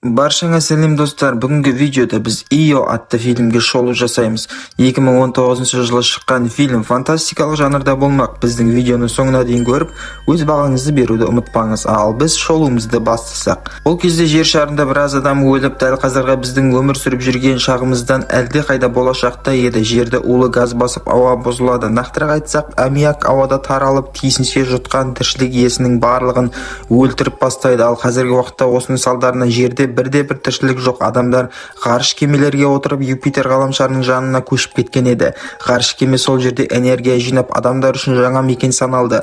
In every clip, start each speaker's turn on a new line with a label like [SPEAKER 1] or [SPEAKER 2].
[SPEAKER 1] Баршаңа сәлем, достар! Бүгінгі видеода біз «Ио» атты фильмге шолу жасаймыз. 2019 жылы шыққан фильм фантастикалық жанрда болмақ. Біздің видеоны соңына дейін көріп, өз бағаңызды беруді ұмытпаңыз. Ал біз шолуымызды бастасақ. Ол кезде жер шарында біраз адам өліп, дәл қазіргі біздің өмір сүріп жүрген шағымыздан әлде қайда болашақта еді. Жерді улы газ басып, ауа бұзылады. Нақтырақ айтсақ, аммиак ауада таралып, тиісінше жұтқан тіршілік иесінің барлығын өлтіріп бастайды. Ал қазіргі уақытта осының салдарынан жерде бірде-бір тіршілік жоқ. Адамдар ғарыш кемелерге отырып, Юпитер ғаламшарының жанына көшіп кеткен еді. Ғарыш кеме сол жерде энергия жинап, адамдар үшін жаңа мекен саналды.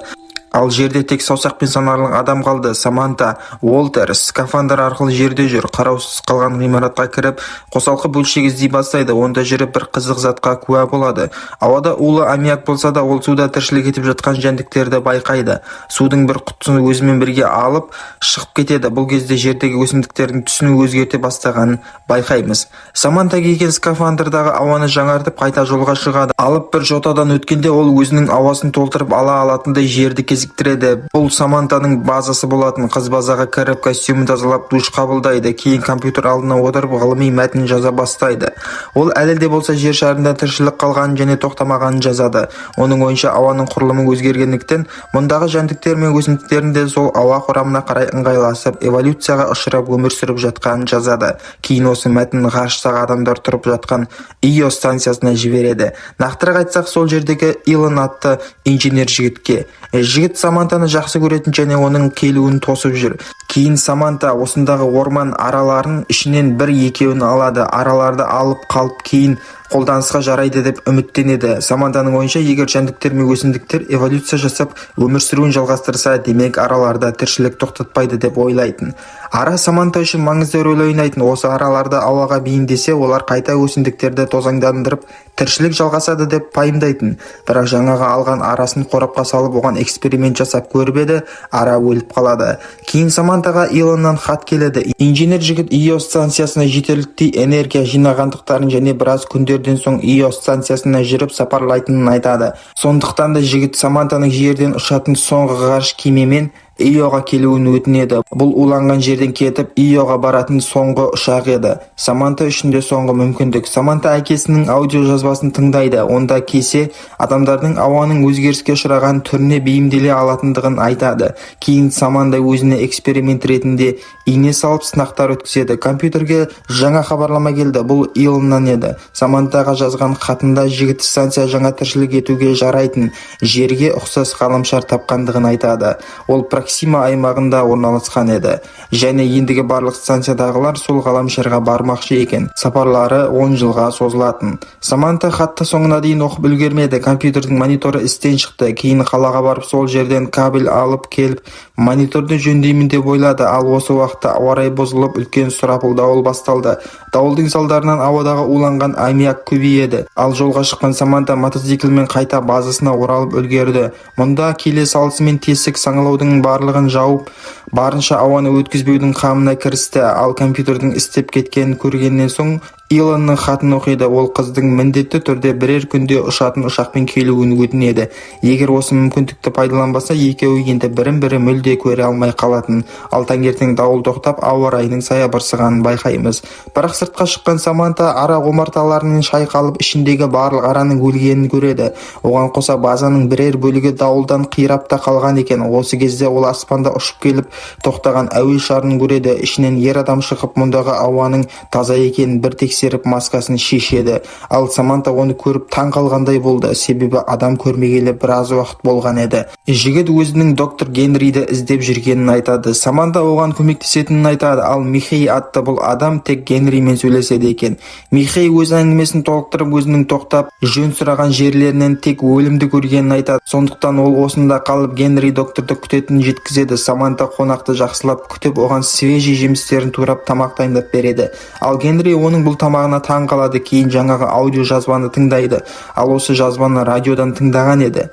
[SPEAKER 1] Ал жерде тек саусақпен санарлық адам қалды. Саманта Уолтер скафандр арқылы жерде жүр. Қараусыз қалған ғимаратқа кіріп, қосалқы бөлшек іздей бастайды. Онда жүріп бір қызық затқа куә болады. Ауада улы аммиак болса да, ол суда тіршілік етіп жатқан жәндіктерді байқайды. Судың бір құтысын өзімен бірге алып шығып кетеді. Бұл кезде жердегі өсімдіктердің түсін өзгерте бастағанын байқаймыз. Саманта киген скафандрдағы ауаны жаңартып, қайта жолға шығады. Алып бір жотадан өткенде ол өзінің ауасын толтырып ала алатындай жерді кезіктіреді. Бұл Самантаның базасы болатын. Қыз базаға кіріп, костюмін тазалап, душ қабылдайды. Кейін компьютер алдына отырып, ғылыми мәтін жаза бастайды. Ол әлі де болса жер шарында тіршілік қалғанын және тоқтамағанын жазады. Оның ойынша, ауаның құрылымы өзгергендіктен, мұндағы жәндіктер мен өсімдіктердің де сол ауа құрамына қарай ыңғайласып, эволюцияға ұшырап, өмір сүріп жатқанын жазады. Кейін осы мәтінін ғарыштағы адамдар тұрып жатқан Ио станциясына жібереді. Нақтырақ айтсақ, сол жердегі Илон атты инженер жігітке. Жігіт Самантаны жақсы көретін және оның келуін тосып жүр. Кейін Саманта осындағы орман араларын ішінен бір екеуін алады. Араларды алып қалып, кейін қолданысқа жарайды деп үміттенеді. Самантаның ойынша, егер жәндіктер мен өсімдіктер эволюция жасап, өмір сүруін жалғастырса, демек, араларда тіршілік тоқтатпайды деп ойлайтын. Ара Саманта үшін маңызды рөл ойнайтын. Осы араларды ауаға бейімдесе, олар қайта өсімдіктерді тозаңдандырып, тіршілік жалғасады деп пайымдайтын. Бірақ жаңағы алған арасын қорапқа салып, оған эксперимент жасап көріп еді, ара өліп қалады. Кейін Самантаға Илоннан хат келеді. Инженер жігіт Ио станциясына жетерліктей энергия жинағандықтарын және біраз күндерден соң Ио станциясына жүріп сапарлайтынын айтады. Сондықтан да жігіт Самантаның жерден ұшатын соңғы ғарыш кемемен Иоға келуін өтінеді. Бұл уланған жерден кетіп, Иоға баратын соңғы ұшақ еді. Саманта үшін де соңғы мүмкіндік. Саманта әкесінің аудио жазбасын тыңдайды. Онда кесе адамдардың ауаның өзгеріске ұшыраған түріне бейімделе алатындығын айтады. Кейін Саманта өзіне эксперимент ретінде ине салып, сынақтар өткізеді. Компьютерге жаңа хабарлама келді. Бұл Илоннан еді. Самантаға жазған хатында жігіт станция жаңа тіршілік етуге жарайтын жерге ұқсас ғаламшар тапқандығын айтады. Ол Проксима аймағында орналасқан еді және ендігі барлық станциядағылар сол ғаламшарға бармақшы екен. Сапарлары 10 жылға созылатын. Саманта хатты соңына дейін оқып үлгермеді. Компьютердің мониторы істен шықты. Кейін қалаға барып, сол жерден кабель алып келіп, мониторды жөндеймін деп ойлады. Ал осы уақытта ауа райы бұзылып, үлкен сұрапыл дауыл басталды. Дауылдың салдарынан ауадағы уланған аммиак көбейеді. Ал жолға шыққан Саманта мотоциклмен қайта базасына оралып үлгерді. Мұнда келе салысымен тесік саңылаудың барлығын жауып, барынша ауаны өткізбеудің қамына кірісті. Ал компьютердің істеп кеткенін көргеннен соң Илонның хатын оқиды. Ол қыздың міндетті түрде бірер күнде ұшатын ұшақпен келуін өтінеді. Егер осы мүмкіндікті пайдаланбаса, екеуі енді бірін-бірі мүлде көре алмай қалатын. Ал таңертең дауыл тоқтап, ауа райының саябырсығанын байқаймыз. Бірақ сыртқа шыққан Саманта ара омарталарының шайқалып, ішіндегі барлық араның өлгенін көреді. Оған қоса базаның бірер бөлігі дауылдан қирап та қалған екен. Осы кезде ол аспанда ұшып келіп тоқтаған әуе шарын көреді. Ішінен ер адам шығып, мұндағы ауаның таза екенін бір тексеріп, маскасын шешеді. Ал Саманта оны көріп таң қалғандай болды, себебі адам көрмегелі біраз уақыт болған еді. Жігіт өзінің доктор Генриді іздеп жүргенін айтады. Саманта оған көмектесетінін айтады. Ал Михей атты бұл адам тек Генримен сөйлеседі екен. Михей өз әңгімесін толықтырып, өзінің тоқтап, жөн сұраған жерлерінен тек өлімді көргенін айтады. Сондықтан ол осында қалып, Генри докторды күтетінін жеткізеді. Саманта қонақты жақсылап күтіп, оған свежий жемістерін турап, тамақ дайындап береді. Ал Генри оның бұл тамағына таң қалады. Кейін жаңағы аудио жазбаны тыңдайды. Ал осы жазбаны радиодан тыңдаған еді.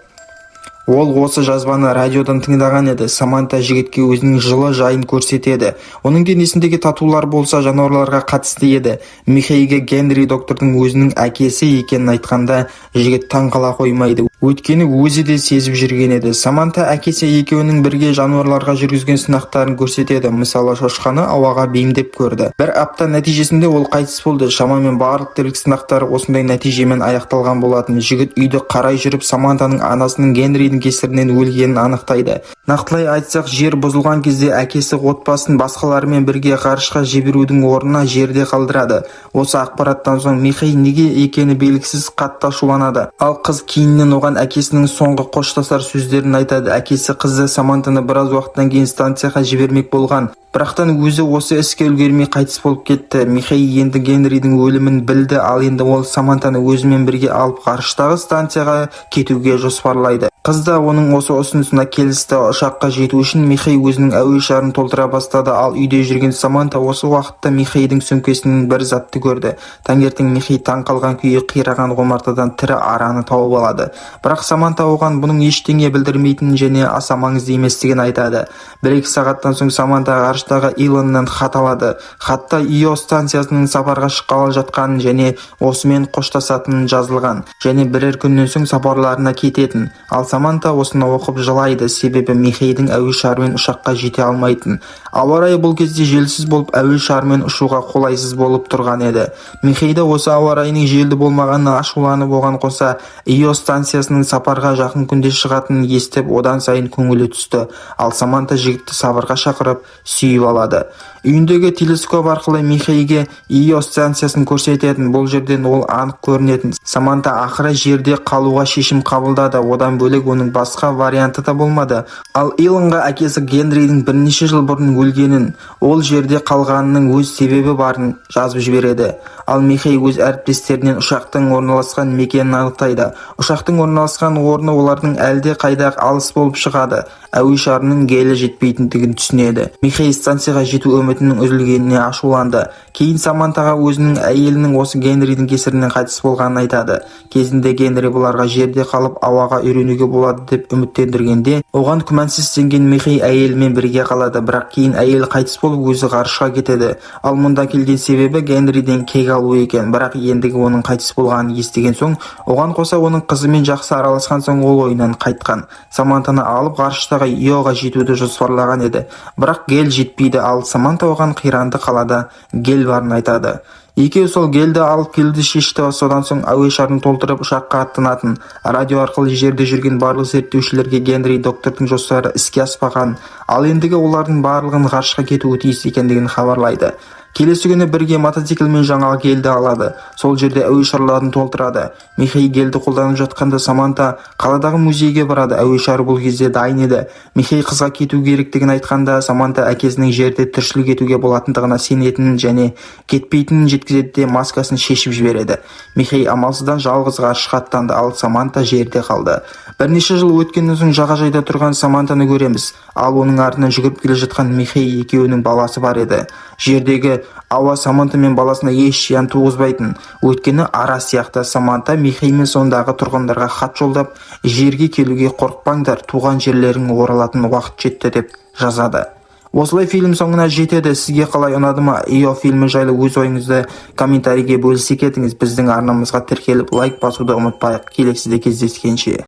[SPEAKER 1] Ол осы жазбаны радиодан тыңдаған еді. Саманта жігітке өзінің жылы жайын көрсетеді. Оның денесіндегі татулар болса жануарларға қатысты еді. Михейге Генри доктордың өзінің әкесі екенін айтқанда, жігіт таң қала қоймайды. Өйткені өзі де сезіп жүрген еді. Саманта әкесі екеуінің бірге жануарларға жүргізген сынақтарын көрсетеді. Мысалы, шошқаны ауаға бейімдеп көрді. Бір апта нәтижесінде ол қайтыс болды. Шамамен барлық тірілік сынақтары осындай нәтижемен аяқталған болатын. Жігіт үйді қарай жүріп, Самантаның анасының Генридің кесірінен өлгенін анықтайды. Нақтылай айтсақ, жер бұзылған кезде әкесі отбасын басқаларымен бірге ғарышқа жіберудің орнына жерде қалдырады. Осы ақпараттан соң Михей неге екені белгісіз қатты ашуланады. Ал қыз кейіннен оған әкесінің соңғы қоштасар сөздерін айтады. Әкесі қызы Самантаны біраз уақыттан кейін станцияға жібермек болған. Бірақтан өзі осы іске үлгермей қайтыс болып кетті. Михей енді Генридің өлімін білді, ал енді ол Самантаны өзімен бірге алып ғарыштағы станцияға кетуге жоспарлайды. Қыз да оның осы ұсынысына келісті. Ұшаққа жету үшін Михей өзінің әуе шарын толтыра бастады, ал үйде жүрген Саманта осы уақытта Михейдің сөмкесінен бір затты көрді. Таңертең Михей таң қалған күйі қираған омартадан тірі араны тауып алады. Бірақ Саманта оған бұның ештеңе білдірмейтінін және аса маңызды еместігін айтады. Бір-екі сағаттан соң Саманта ғарыштағы Илоннан хат алады. Хатта Ио станциясының сапарға шыққалы жатқанын және осымен қоштасатынын жазылған. Және бірер күннен соң сапарларына кететін. Ал Саманта осыны оқып жылайды, себебі Михейдің әуе шарымен ұшаққа жете алмайтын. Ауа райы бұл кезде желсіз болып, әуе шарымен ұшуға қолайсыз болып тұрған еді. Михей де осы ауа райының желді болмағанына ашуланып, оған қоса Ио станциясының сапарға жақын күнде шығатынын естіп, одан сайын көңілі түсті. Ал Саманта жігітті сапарға шақырып, сүйіп алады. Үйіндегі телескоп арқылы Михейге Ио станциясын көрсететін. Бұл жерден ол анық көрінетін. Саманта ақыры жерде қалуға шешім қабылдады. Одан бөлек оның басқа варианты да болмады. Ал Илонға әкесі Генридің бірнеше жыл бұрын өлгенін, ол жерде қалғанының өз себебі барын жазып жібереді. Ал Михей өз әріптестерінен ұшақтың орналасқан мекенін анықтайды. Ұшақтың орналасқан орны олардың әлде қайда алыс болып шығады. Әуе шарының гелі жетпейтіндігін түсінеді. Михей станцияға жету үмітінің үзілгеніне ашуланды. Кейін Самантаға өзінің әйелінің осы Генридің кесірінен қайтыс болғанын айтады. Кезінде Генри бұларға жерде қалып ауаға үйренуге болады деп үміттендіргенде, оған күмәнсіз сенген Михей әйелімен бірге қалады, бірақ кейін әйелі қайтыс болып өзі ғарышқа кетеді. Ал мұнда келген себебі Генриден кек алу екен, бірақ ендігі оның қайтыс болғанын естіген соң, оған қоса оның қызымен жақсы араласқан соң ол ойынан қайтқан. Самантаны алып ғарыштағы Иоға жетуді жоспарлаған еді, бірақ гел жетпейді, ал Саманта оған қиранды қалада гел барын айтады. Екеуі сол гелді алып келуді шешті. Содан соң әуе шарын толтырып ұшаққа аттанатын. Радио арқылы жерде жүрген барлық зерттеушілерге Генри доктордың жоспары іске аспаған, ал ендігі олардың барлығын ғарышқа кетуі тиіс екендігін хабарлайды. Келесі күні бірге мотоциклмен жаңа гелді алады. Сол жерде әуе шарларын толтырады. Михей гелді қолданып жатқанда Саманта қаладағы музейге барады. Әуе шары бұл кезде дайын еді. Михей қызға кету керектігін айтқанда, Саманта әкесінің жерде тіршілік етуге болатындығына сенетінін және кетпейтінін жеткізеді де маскасын шешіп жібереді. Михей амалсыздан жалғыз ғарышқа аттанды, ал Саманта жерде қалды. Бірнеше жыл өткеннен соң жағажайда тұрған Самантаны көреміз. Ал оның артынан жүгіріп келе жатқан Михей екеуінің баласы бар еді. Жердегі ауа Саманта мен баласына еш зиян туғызбайтын. Өйткені ара сияқты. Саманта Михей мен сондағы тұрғындарға хат жолдап, жерге келуге қорықпаңдар, туған жерлерің оралатын уақыт жетті деп жазады. Осылай фильм соңына жетеді. Сізге қалай, ұнады ма? Ио фильмі жайлы өз ойыңызды комментарийге бөлісе кетіңіз. Біздің арнамызға тіркеліп, лайк басуды ұмытпайық. Келесіде кездескенше.